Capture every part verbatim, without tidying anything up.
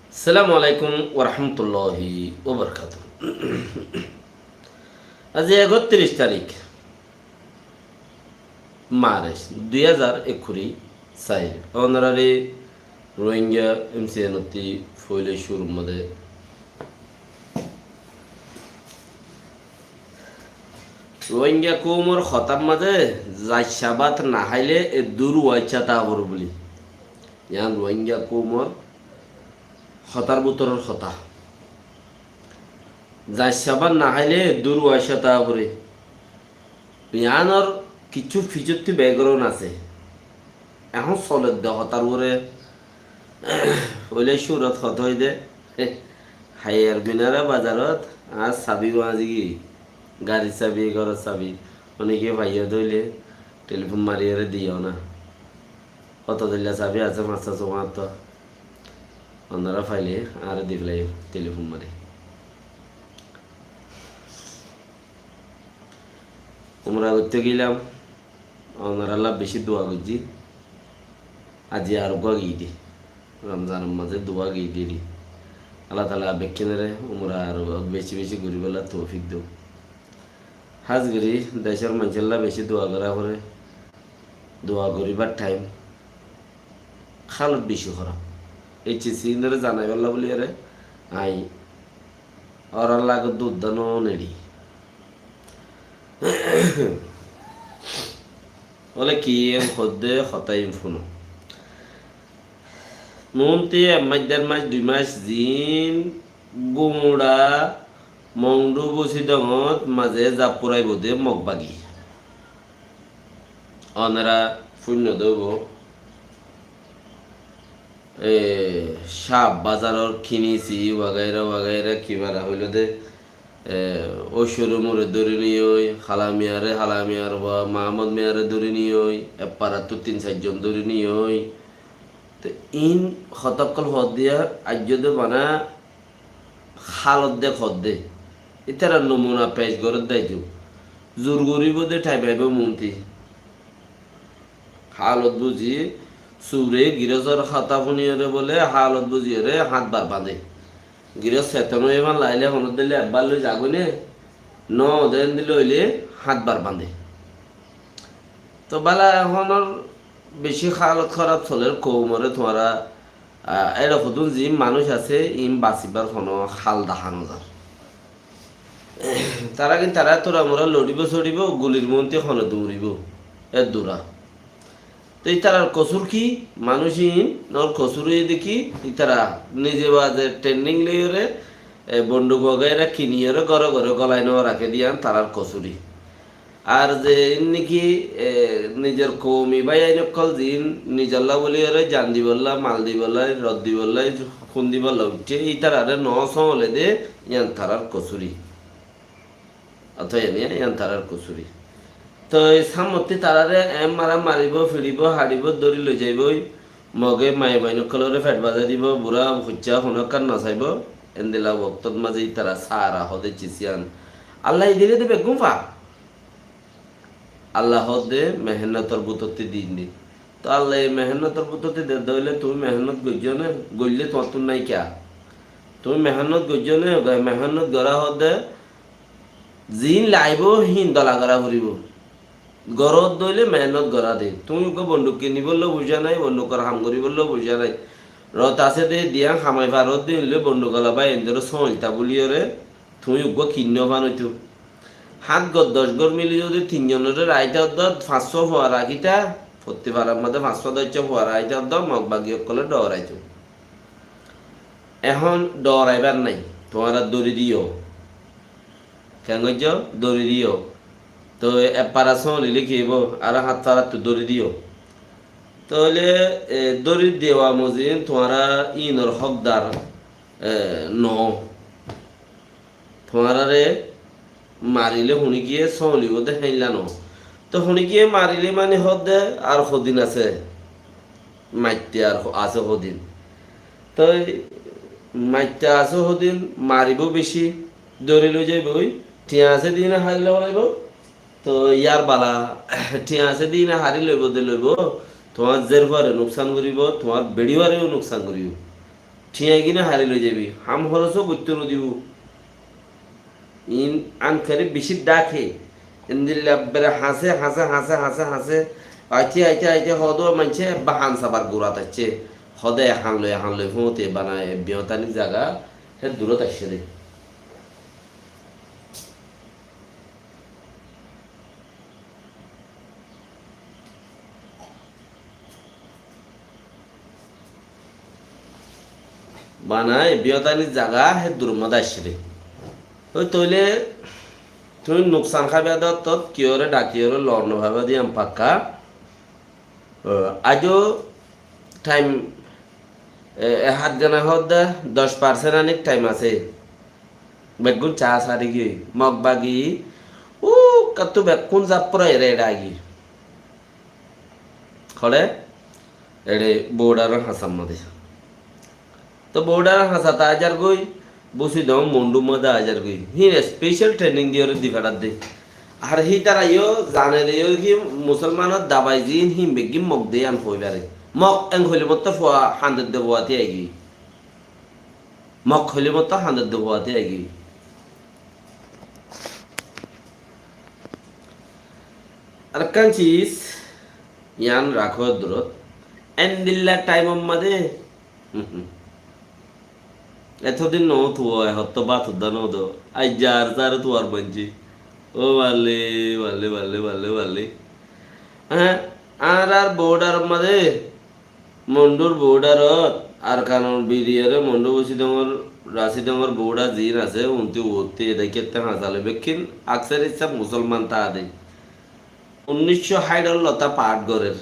Assalamu alaikum warahmatulláhi wabarakátuhu. Aijja ektiríc tarík March dui házar ekkuri sair. Ónorare Rohingya M C N ottú foila cúrur mazé Rohingya koumor hotár mazé zaicca bát no háile eddur uaicca táa foribó buli. Yián Rohingya koumor hotár bútoror hotá. Zaicca bát no háile eddur uaicca táa foribó. Yiánor kissú fisóttu background asé. Ehón soler de hotár uore, foila cúrut hotá óiye de, Haiyar Minara bazarot añár sabi guáñzigi, garir sabi, góror sabi, ónike faiyó de óile telifón mariyóre diyó na. Hotá dilla sabi asé fañs só añáttu. Ónora faile añáre di félaiyo telifón mari. Umra goittó giyílam, ónoralla beci dua goijjí. Aijja ar uggwá giyí de. Ramzanor mazé dua giyí de. Allah taala bekkúnore umra aró beci beci goríbolla toufik douk. Hás gorí decór maincólla beci dua gorá foré. Dua goríbar thaim hálot beci hóraf. Ei ciz iínoré zanaibálla buli ere añí órar lage dud dá no neçí. Óile ki en hoódde hotá iín fúno. Muúntu ek mac, der mac, dui mac ziín gúmura Mongdu Busidongot mazé zaf furaibóu de Mog bagi. Ónora fúinno dé óibo, e, Caf Bazaror kinisi wagaira wagaira kibára hoiló dé, e, Ócuru Mure dóri niyói, Hala Miyare, Hala Miyar uwa Mahamod Miyare dóri niyói, epparattú tin sair zon dóri niyói. Te iín hotá ókkol hoóddiya aijjó dé bana hálot dé hoódde. Ítara nomuna pec gorédde aijjó. Zur goríbou dé thaim aibóu muúntu. Hálot buzí, sure girosór hotá fúniyóre bóle hálot buziyóre hát bar bañdé. Giros seton óiye fán lailé honódde lé ebbár loi zagói né, noó dé endilla óile hát bar bañdé. Toóu bála ehónor bicí hálot hóraf solér koumoré tuáñra, a, éçe hodún ziín manúic asé, iín basibár honó hál dahá no zar. Tará gín tará turamura loçibóu soçibóu, gulir muúntu hone duñribóu, éddur. Te ítarar kosúr ki? Manúic iínor kosúr óiye dé ki, ítara nize baze training loiyóre, e, bonduk wagaira kiniyóre góre góre gólai no raké dé yían tarár kosúri. Ar ze iín niki, e, nizor koumi báiyain ókkol ziín nizolla bóliyoré jan dibolla, mal dibolla, rot dibolla, hún dibolla uiththé, ítararé no sóole dé, yían tarár kosúri. Ótoba yían, yían tarár kosúri. Toi sámmottí tararé eém mara maribóu, fiçibóu, haçibóu, dóri loizaibói, Moge maiyafuain ókkolóre feṭ bazai dibou, bura hoiccá honókkán nosaibóu, endila woktót mazé ítara sára hoóde cis yían. Allaye dile de beggún fa. Alla hoóde mehénnotor bútottí diín de. Toóu Allaye mehénnotor bútottí dedde óile tuñí mehénnot goijjó né, goillé tuáñttún nái kiyá? Tuñí mehénnot goijjó né, mehénnot gorá hoóde ziín laibóu híin dola gorá foribóu. Goródde óile mehénnot gorá de. Tuñí uggúa bonduk kinibólla foicá nái, bondukor ham goríbolla foicá nái. Rot asé dé, diyan hamai faródde óile bondukola bái endóre sóoñilta bóliyoré tuñí uggúa kinnó fán óitou. Háñt gór doc gór mili zodi tin zonoré raáita ódde, fañssúa fua rakíta, fottí farar mazé fañssúa doccúa fua raáita ódde, Mog bagi ókkolé dhooraitó. Ehón dhooraibár nái, tuáñra dóri diyó. Keén goijjó? Dóri diyó. Toi ek fara sóoñlile ki óibou? Aró háñt farattú dóri diyó. Tóile, e, dóri dewa mozin tuáñra íinor hókdar, e, noó. Tuáñráre marilé huníkiyé sóoñlibóu dé héinla noó. Toi huníkiyé marilé mani hoódde ar hodin asé. Maitte ar ho-, asé hodin. Toi maitte asé hodin maribóu bicí. Dóri loizaibói, thiañ asé dé ína hári loilaibóu. Toi yárbala, thiañ asé dé ína hári loibóu dé loibóu, tuáñr zérfuaré nuksan goríbou, tuáñr beçífuaré yó nuksan goríbou. Thiañ gín ó hári loi zaibi, ham horos ó goittó no dibo. Iín ankari bicí dháke. Endilla ebbere hañsé, hañsé, hañsé, hañsé, hañsé. Aite, aite, aite, hoóde maincé ebba han sabar gurat aiccé. Hoóde ehán loi, ehán loi fúñte bana e biyotáni zaga, hé durot aiccé dé. Bana e biyotáni zaga hé durot aiccé dé. Ói tóile tuñí nuksan háiba dé ottót, kiyóre dhakiyóre lor no faiba dé yían pakka. Ó, aijó thaim, e, e hát gana hoódde doc parsent anik thaim asé. Beggún caa sári giyói, Mog bagi, úkkattú bekkún zaffurai ere eçe aigiyói. Hoçé? Eçe bordharor hañsar mazé. Toi bordharor hañsat aizargói, Busidong Mondur mazé aizargói. Híin special training diyóre di feçadde. Ar hítara yó zane de yó ki musolmanor dabai ziín híin beggín Mog de yían hoi fare. Mog eng hoile mottor fua handedde fuati aigiyói. Mog hoile mottor handedde fuati aigiyói. Arekkán sis, yián rakó durot. Endilla thaimor mazé, etodin no tuwa, ehón to bát udda no do. Aijja ARSA re tuwar maincé. Ó balle, balle, balle, balle, balle. Há, añárar bordharor mazé Mondur bordharot Arkanor bidiyore Mondur Busidongor Rasidongor bordhar ziín asé, untí uottí edaikette hañsale bekkín aksar issá musolman táa de. Unnícco háiṭ or lota paáṭ gorér,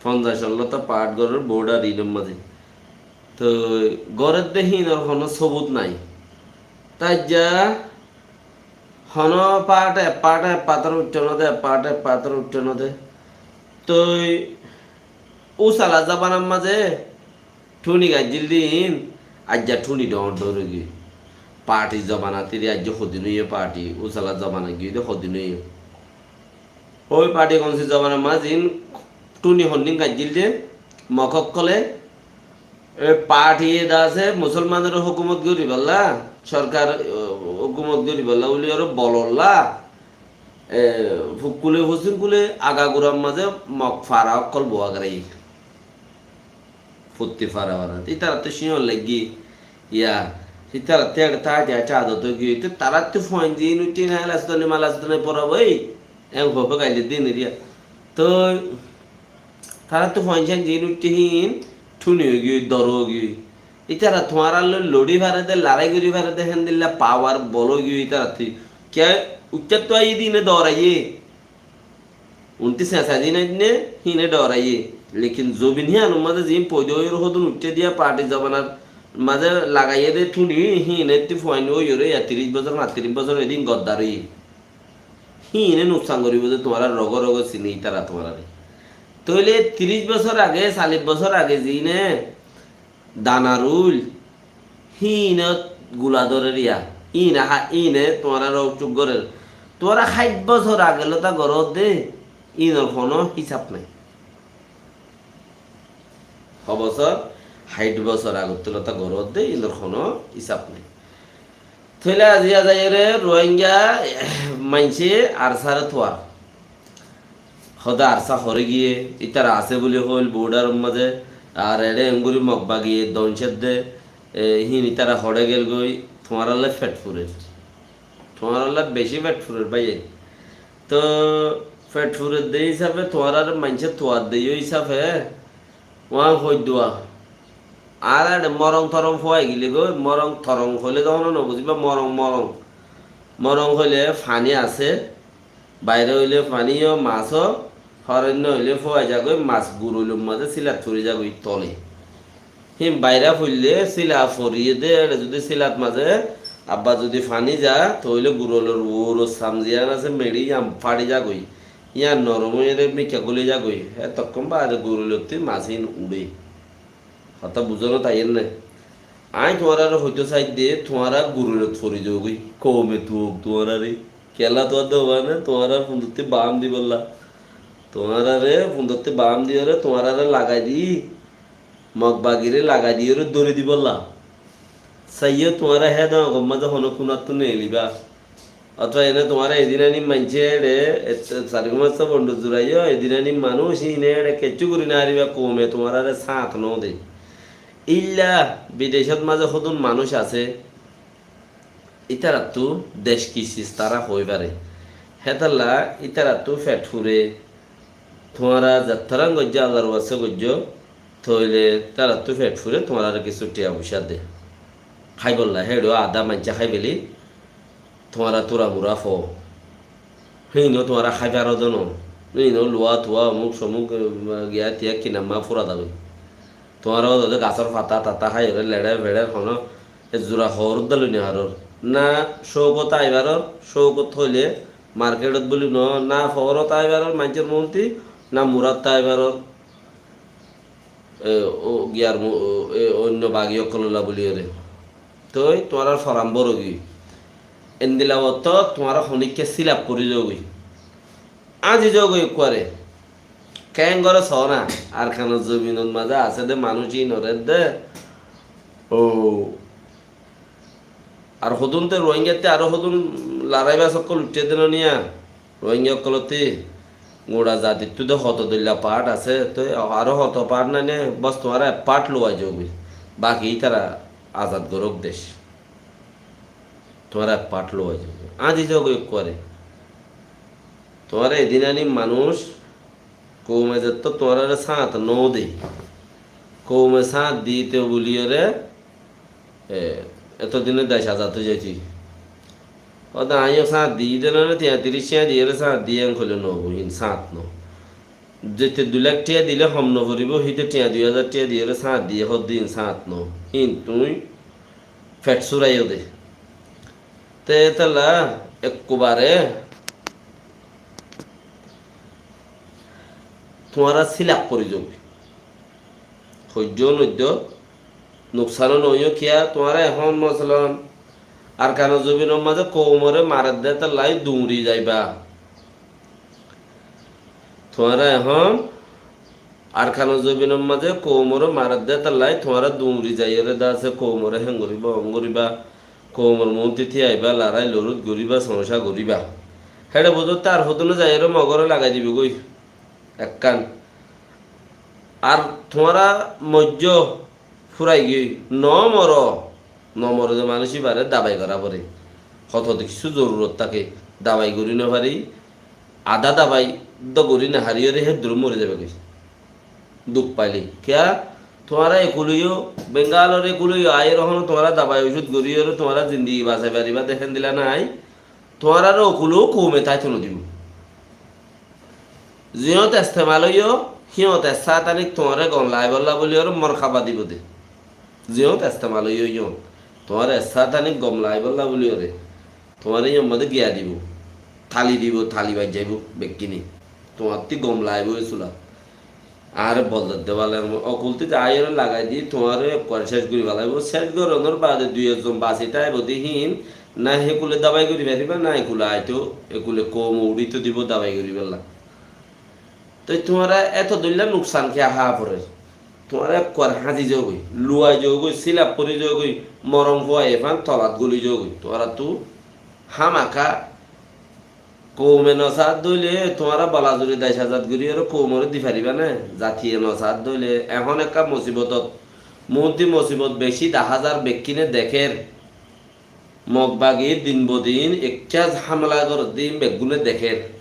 fonzaic or lota paáṭ gorér bordhar iínor mazé. Toi gorédde híinor honó sobut nái. Taijja honó paáṭ, e paáṭ, e paáṭ uiththá no de, e paáṭ, e paáṭ uiththá no de. Toi Usala zobanar mazé thúni gaijjíl de iín, aijja thúni dhoóñr dhoóñr óigiyói. Parthi zobanat iri aijja hodin óiye parthi, Usala zobanat giyói de hodin óiye. Ói parthi gonsi zobanar mazé iín thúni hondin gaijjíl de, Mog ókkole, e parthi eda asé, musolmanor hókumot goríbolla, sorkar, e, hókumot goríbolla, buli aró bololla, e, fukkule fusingkule agagurar mazé Mog fara ókkol bowa goráiye. Fottí fara fara. Ítarattú cíyon laiggí, ya, ítarattú eçe táite táite adot óigiyói. Te tarattú fuain ziín uiththé na, elasudani malasudani porabói, en hofe gaile din eriya. Toi tarattú fuain cíyan ziín uiththé híin thúni óigiyói, dor óigiyói. Ítara tuáñrar loi lori fare de, larái gorí fare de, héndilla pawar bol óigiyói ítarattú. Kiyá, uiththáttu aiyé de híine doraiyé. Untí señsa din ainné, híine dhoraiyé. Lekin zobin híyanor mazé ziín foida óiyoré hodún uiththé diya parthi zobanar mazé lagaiyé dé thúni, híinettí fuain óiyoré ya tiríc bosór, fañtiríc bosór edin goddar óiye. Híine nuksan goríbo dé tuáñrar rogó rogó sini ítara tuáñraré. Tóile tiríc bosór age, callic bosór age ziíne dana ruil, híinot gula dórer ya, híine há-, híine tuáñraré cúk gorér. Tuáñra háit bosór age lóta goródde, híinor honó hísab nái. Hó bosór, háit bosór agottú lóta goródde, híinor honó hísab nái. Tóile aziya zaiyóre Ruáinga maincé ARSA re tuar. Hóde ARSA horé giyé, ítara asé buli hoil bordharor mazé, ar eçé enggúri Mog bagiye doncedde, e, híin ítara hoçé gelgói, tuáñrallá fet furer. Tuáñrallá bicí fet furer báiyain. Toh fet furedde hísafe tuáñrare maincé tuadde yó hísafe, uáñ hoiddúa. Añára eçe morong torong fúai gilé goi, morong torong hoilé de honó no buzíba, morong, morong. Morong hoilé faní asé, bairá óile faní yó, mas ó, horainna óile fúai zagói, mas guroilor mazé sílat fori zagói tole. Híin bairá foillé síla foriyé dé, eçe zudi sílat mazé abbar zudi faní za, tóile guroilor uoror sam ziyán asé, meçi yían fáçi zagói. Yían norom óiyore mikká guli zagói. Hé tokkón baade guroilottí mas híin uçé. Hotá buzónot aiyér né? Aññí tuáñrare hoitó saidde, tuáñra guroilot fori zogói. Koume tuok tuáñrare. Kiyólla tuáñrare hoibá né, tuáñrar fundottí baám dibolla. Tuáñrare fundottí baám diyóre, tuáñrare lagai di. Mog bagiré lagai diyóre dóri dibólla. Saiyó tuáñra hé dóñgor mazé honó kunattú neelibá. Ótoba ene tuáñra edin aní maincé eçe Sarigumassa Bondu zuraiyó, edin aní manúic híine eçe kessú gorí nofaribá, koume tuáñrare sáñt nóde. Ílla bidecót mazé hodún manúic asé, ítarattú dec ki sis tará hoói fare. Hétolla ítarattú fet fure, tuáñra zettarán goijjó, Allar waste goijjó, tóile ítarattú fet fure, tuáñrare kissú thiañ foicá de. Háibolla, héçe adá maincé hái feli, tuáñra tura mura fo. Híin ó tuáñra hái faro de no. Híin ó luwa tuwa omuk somuk, eh, giya tiya kinamma fura dagoi. Tuáñra ó de gasór fata tata háiyore leçer feçer hono e zura hoór de loi no farór. Na cóukot ai faror, cóukot hoile marketot buli no, na foórot ai faror maincór monti, na murat ai faror. E, o, giyar mu-, o, e, oinno bagi ókkolólla buliyóre. Toi tuáñrar foran bórogi. Endila ottót tuáñra honíkka silaf gorí zogói. Áñzi zogói ekkuare. Keéngori soó na, Arkanor zobinor mazé asé dé manúic íinoré dé. O, ar hodún te Rohingyattú aró hodún laraibas ókkol uiththé dé no niya. Rohingya ókkolótti guñça zatittú dé hoto dóilla paáth asé, toi aró hoto paáth nai né, bos tuáñra ek paáth luwai zogói. Baki ítara azad gorók dec. Tuáñra ek paáth luwai zogói. Áñzi zogói ekkuare. Tuáñra edin aní manúic, koume zettót tuáñráre sáñt no de. Koume sáñt dito buliyóre, e, etodine dec azad ói zaito. Óde aññí yó sáñt diyí de no, tiañ tiríc tiañ diyóre sáñt diyí en hoilé no óibo, híin sáñt no. Zete dui lak tiañ dile hom no foribó, híte tiañ dui házar tiañ diyóre sáñt diyé hoódde híin sáñt no. Híin tuñí fet súraiyó de. Te étella ekkubare tuáñra silaf gorí zogói. Hoijjó noijjó, nuksan ó noóiyo kiyá, tuáñra ehón mosolon Arkanor zobinor mazé koumoré maredde étella duñri zaiba. Tuáñra ehón Arkanor zobinor mazé koumoré maredde étella tuáñra duñri zaiyóre dase koumoré héng goríba, hon goríba, koumor muúntu tíaiba, larái lorut goríba, soóñsa goríba. Héçe buzótte ar hodúne zaiyóre mogoré lagai dibogói ekkán. Ar tuáñra moijjó, fúrai giyói, no moró, no moré de manúic íbaré dabai gorá foré. Hoto de kissú zorurot táke, dabai gorí no fari, adá dabai dó gorí no hariyóre hédduré mori zaibogói. Duk faile. Kiyá? Tuáñra ekul óiyo, Bengalor ekul óiyo, aiyóre honó tuáñra dabai ocút goríyóre tuáñra zindigi basai faribá de héndilla nái. Tuáñrare ekul ó koume táito no dibo. Ziyót estemal óiyo, híyot essátanik tuáñre gom laibólla buliyóre morkaba dibo de. Ziyót estemal óiyo, híyot tuáñre essátanik gom laibólla buliyóre tuáñre híyot mazé giya dibo. Tali dibo, tali baijjaibo bekkíni. Tuáñttí gom laibó e sulat. Añáre bol dedde bála, ekultí zaiyóre lagai di, tuáñre ekkuare céc gorí félaibo. Céc gorónor baade dui ekzon basi táibo de híin, na hékule dabai gorí faribá, na ekule aito, ekule koum uçíto dibo dabai gorí félai. Toi tuáñra eto dóilla nuksan kiyá há forer? Tuáñra ekkuare háñzi zogói, luwai zogói, silaf gorí zogói, morom fuwai efán tolat goli zogói. Tuáñrattú hámaka Koume nosaádde óile tuáñra balazuri dec azad goríyore koumoré di faribá né? Zatiye nosaádde óile ehón ekká musibotot, muúnti musibot bicí daházar bekkíne dekér. Mog bagi din bodin ekká hámela gorédde ín beggúne dekér.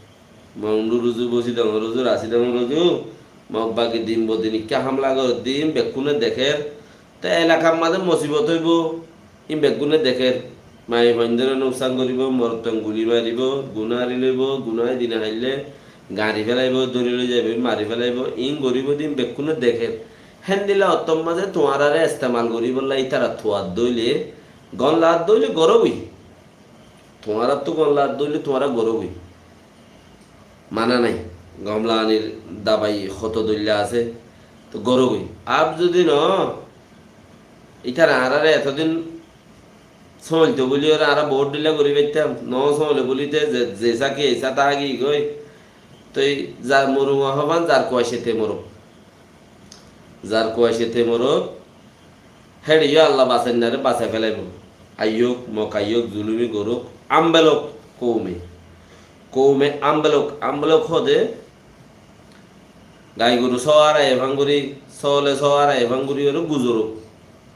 Mongdu ruzu, Bosidong ruzu, Rasidong ruzu, Mog bagi din bodin ekká hámela gorédde ín beggúne dekér. Te elakar mazé musibot óibo, ín beggúne dekér. Maiyafuaindóre nuksan goríbo, morottuan guli maribo, guná ari loibo, guná edi no haille gari félaibo, dóri loi zaibo, mari félaibo, ín goríbo de ín beggúne dekér. Héndilla ottór mazé tuáñráre estemal goríbolla ítara tuaddé óile, gom laadde óile gorógoi. Tuáñrattú gom laadde óile tuáñra gorógoi. Mana nai, gom laanir dabai hoto dóilla asé, to gorógoi. Ab zudi no, ítara añáráre etodin sóoñlto buli óre añára boóut dhíla gorí faittám, no sóoñle buli te ze, ze sáki eisá táki goi, toi zar morung ohóban zar kuaicete moruk. Zar kuaicé te morók, héçe yó Allah basainnáre basai félaibóu. Aiyók, mok aiyók, zulumi gorók, ambelók koume. Koume ambelók, ambelók hóde, gai goru sóara efán gorí, sóole sóara efán gorí óre guzorók.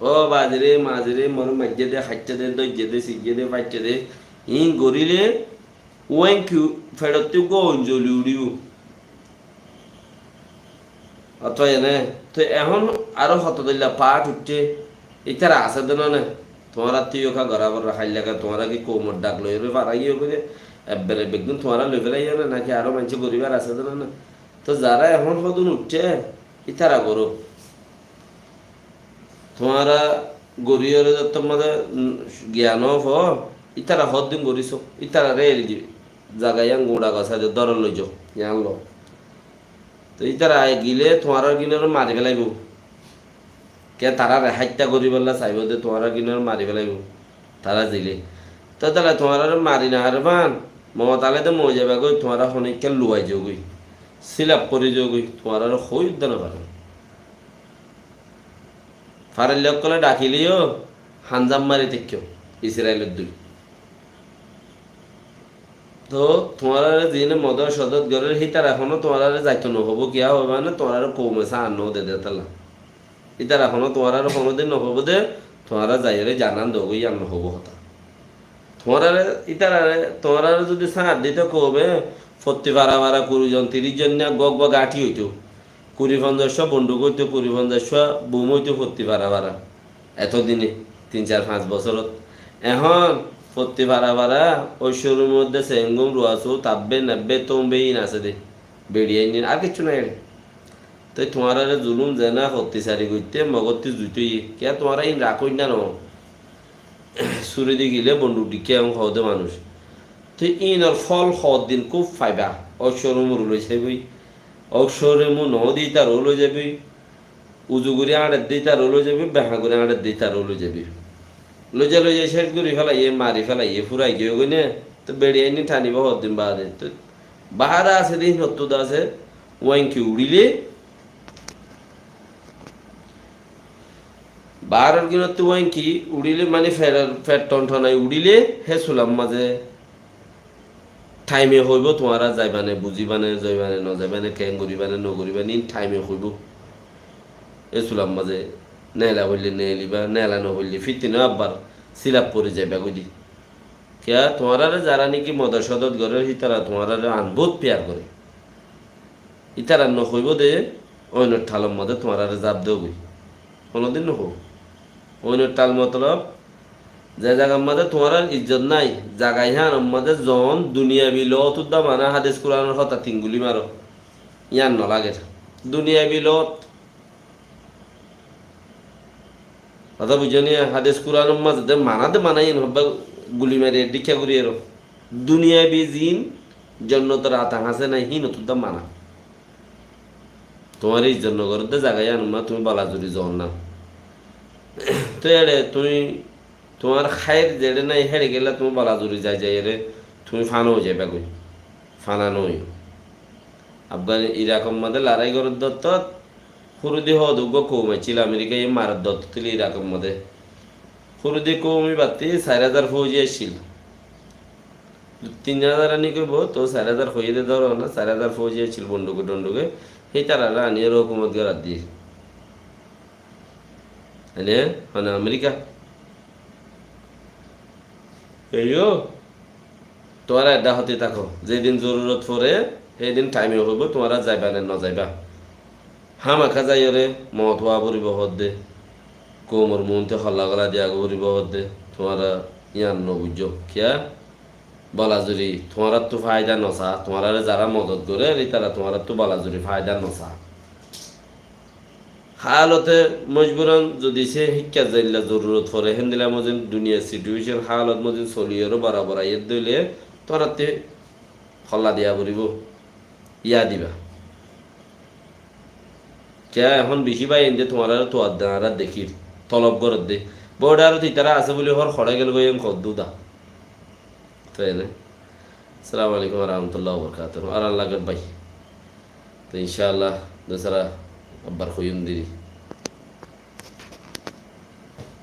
Ó bazire, mazire, more maijjé de, háitte de, dóijje de, sijje de, faitte de, iín goríle, uáñki feçottí uggúa oin zoli uçíbou. Ótoba ene, te ehón aró hoto dóilla paáth uiththé, ítara asé de no né? Tuáñrattú yó ká gorá foribó, háilla ká tuáñra ki koumor dhak loiyóre fara giyói né? Ebbere beggún tuáñra loi félaiyó né, náki aró maincé goríbar asé de no né? Te zará ehón hodún uiththé, ítara goró. Tuáñra goríyore zottót mazé, mm, giyan no fo, ítara hoddin goríso, ítarare eri di, zaga yián guñça gosá de dóro loizo, yián lo. Te ítara gile tuáñrar gínoré mari félaibóu. Ke tarare háitta goríbolla saibóu de tuáñrar gínoré mari félaibóu. Tara zile. Te tale tuáñrare mari no faribán, moot ale de moi zaiba goi, tuáñra hono ikká luwai zogói. Silaf fori zogói, tuáñrare hoói udda no faron. Farailla ókkole dhakile yó hanzam mari táikko, Israilor dui. To tuáñrare ziíne modot codot gorér, hítara honó tuáñrare zaito no hobó, kiyá hoibá né, tuáñrare koume sáan no de de tala. Hítara honó tuáñrare honódin no hobó de, tuáñra zaiyóre zanan dogói, yián no hobó hotá. Tuáñrare, ítarare, tuáñrare zodi sáan dito koume, fottí fara fara kuri zon, tiríc zon niya gok ba gañthi óito. Kuri fonzaic cúa bonduk óito, kuri fonzaic cúa bum óito fottí fara fara. Eto dine, tin, sair, fañs bosórot. Ehón fottí fara fara ói córumor modde sengum, ruasú, tabbe, nebbe, tómbe iín asé de. Beçi ainnín, ar kiccú nai ere. Toi tuáñrare zulum zena fottí sari goitté mogottí zuitóiye. Kiyá tuáñra iín rakóinna no? Suri di gile bonduk dikká ehón hoó de manúic. Te ínor fol hoddin kúb faiba. Ók córumu loi zaiboi. Ók córumu no di ítarou loi zaiboi. Uzu gorí áñçer de ítarou loi zaiboi, behañ gorí áñçer de ítarou loi zaiboi. Loi za, loi za céc gorí félaiye, mari félaiye, furai giyói goi né. Te beçi aini tanibo hoddin baade. Te bahár asé de, hínottú de asé, uáñki uçíle, Baáror gínottú uáñki uçíle, mani feçor, feç thonthonai uçíle, hé sular mazé thaime hoibó, tuáñra zaibá né, buzíba né, zaibá né, nozaibá né, keén goríba né, nogoríba né, iín thaime hoibó. Hé sular mazé neela foille neelibá, neela nofoille fítine abbar silaf fori zaibá goi de. Kiyá, tuáñráre zará niki modot codot gorér, hítara tuáñráre an bóut fiyar goré. Ítara nohoibó de, oinor thalor mazé tuáñráre zaf dógoi. Honodin nohó. Oinor thal motolob, ze zagar mazé tuáñrár izzot nái, zaga híyanor mazé zon duniyabi lot uddá mana, hádis Kuranor hotá tin guli maro. Yían nolager. Duniyabi lot. Hotá buijjó né? Hádis Kuranor mazé de mana de mana, yían hobbá guli mari dhikká gorí ero. Duniyabi zin jonnotor ata hañsé nai, hín ottu de mana. Tuáñre izzot nogorédde zaga yíanor mazé tuñí balazuri zon na. Toi eçe tuñí tuáñr háir zeçé nai héçe gela tuñí balazuri zai zai ere tuñí fana ói zaiba goi. Fana noóiyo. Afgan, Irakor mazé larái gorédde ottót Hurudi hoóde uggúa koum accíl, Amerikaye maredde ottót óile Irakor mazé. Hurudi koum íbattí sair házar fóuji accíl. Tin házar aní koibó, to sair házar hoiyé de dóro na, sair házar fóuji accíl bonduke dhonduke. Hítararé aníyore hókumot gorát diyé. Ene, mane Amerika. Eyó, tuáñra edda hotí táko. Zedin zorurot foré, hédin thaime hoibó, tuáñra zaiba ne nozaiba. Hámaka zaiyóre moot ówa foribó hoódde. Koumor muúntu holla gola diya foribó hoódde. Tuáñra yían nobuijjó. Kiyá? Balazuri tuáñrattú faida nosa, tuáñráre zará modot gorér, ítara tuáñrattú balazuri faida nosa. Halote mojburan zodi se híkka zailla zorurot fore, héndilla mozin duniyar situecon halot mozin soliyóre borabor aiyér dóile, tuáñrattú holla diya foribó, yá diba. Kiyá ehón bicí bái ende tuáñráre tuadde añára dekír, tolob gorédde. Bordarot ítara asé buli hoór, hoçé gel goi en hoddú da. Toi ene. Assalamu alaikum wa rahmatullahi wa barakatuhu. Aran lager bái. Toi incá Allah, dusra abbar hoiyum deri.